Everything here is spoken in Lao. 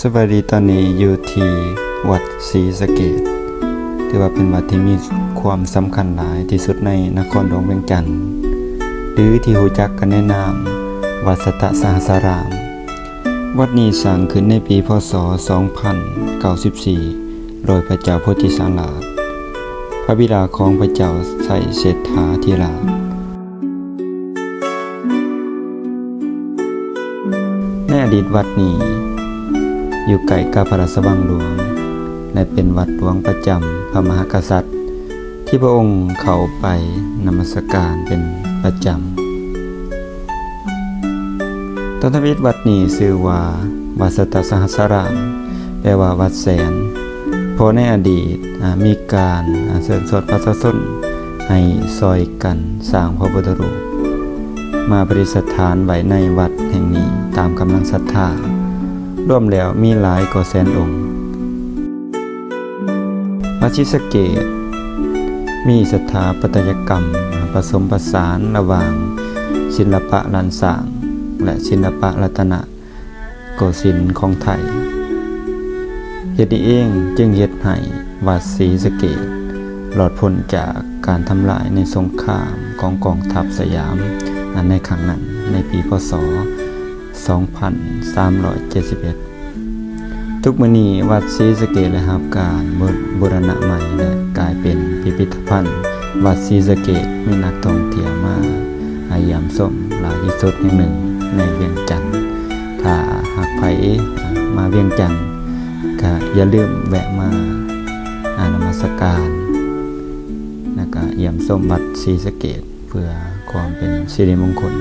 ສະບາຍດີ, ຕອນນີ້ຢູ່ທີ່ວັດສີສະເກດ, ຖືວ່າເປັນວັດທີ່ມີຄວາມສຳຄັນຫຼາຍທີ່ສຸດໃນນະຄອນຫຼວງວຽງຈັນ ຫຼື ທີ່ຮູ້ຈັກກັນໃນນາມວັດສັດຕະສະຫັດສະຣາມ. ວັດນີ້ສ້າງຂຶ້ນໃນປີ ພ.ສ. ສອງພັນເກົ້າສິບສີ່ ໂດຍພະເຈົ້າໂພທິສາລາດ ພະບິດາຂອງພະເຈົ້າໄຊເສດຖາທິລາດ. ໃນອະດີດວັດນີ້ຢູ່ໃກ້ກັບພະລາຊະວັງຫຼວງ ແລະ ເປັນວັດຫຼວງປະຈຳພະມະຫາກະສັດ ທີ່ພະອົງເຂົ້າໄປນະມັດສະການເປັນປະຈຳ. ຕອນທຳອິດວັດນີ້ຊື່ວ່າວັດສັດຕະສະຫັດສະຣາມ ແປວ່າວັດແສນ ເພາະໃນອະດີດ ອາ ມີການ ອາ ເຊີນຊວນປະຊາຊົນໃຫ້ຊ່ອຍກັນສ້າງພະພຸດທະຮູບມາປະດິດສະຖານໄວ້ໃນວັດແຫ່ງນີ້ຕາມກຳລັງສັດທາ, ລວມແລ້ວມີຫຼາຍກວ່າແສນອົງ. ວັດສີສະເກດມີສະຖາປັດຕະຍະກຳ ອາ ປະສົມປະສານລະຫວ່າງສິລະປະລ້ານຊ້າງ ແລະ ສິລະປະລັດຕະນະ ໂກສິນຂອງໄທ. ເຫດນີ້ເອງຈຶ່ງເຮັດໃຫ້ວັດສີສະເກດລອດພົ້ນຈາກການທຳລາຍໃນສົງຄາມຂອງກອງທັບສະຫຍາມ ອັນໃນຄັ້ງນັ້ນ ໃນປີ ພ.ສ. ສອງພັນສາມຮ້ອຍເຈັດສິບເອັດ. ທຸກມື້ນີ້ ວັດສີສະເກດໄດ້ຮັບການບູ-, ບູລະນະໃໝ່ ແລະ ກາຍເປັນພິພິທະພັນ. ວັດສີສະເກດມີນັກທ່ອງທ່ຽວມາ ມາຢ້ຽມຊົມຫຼາຍທີ່ສຸດແຫ່ງໜຶ່ງໃນວຽງຈັນ. ຖ້າຫາກໃຜມາວຽງຈັນ ກະຢ່າລືມແວະມາ ອາ ນະມັດສະການ ແລະ ກະຢ້ຽມຊົມວັດສີສະເກດ ເພື່ອຄວາມເປັນສິລິມົງຄົນ.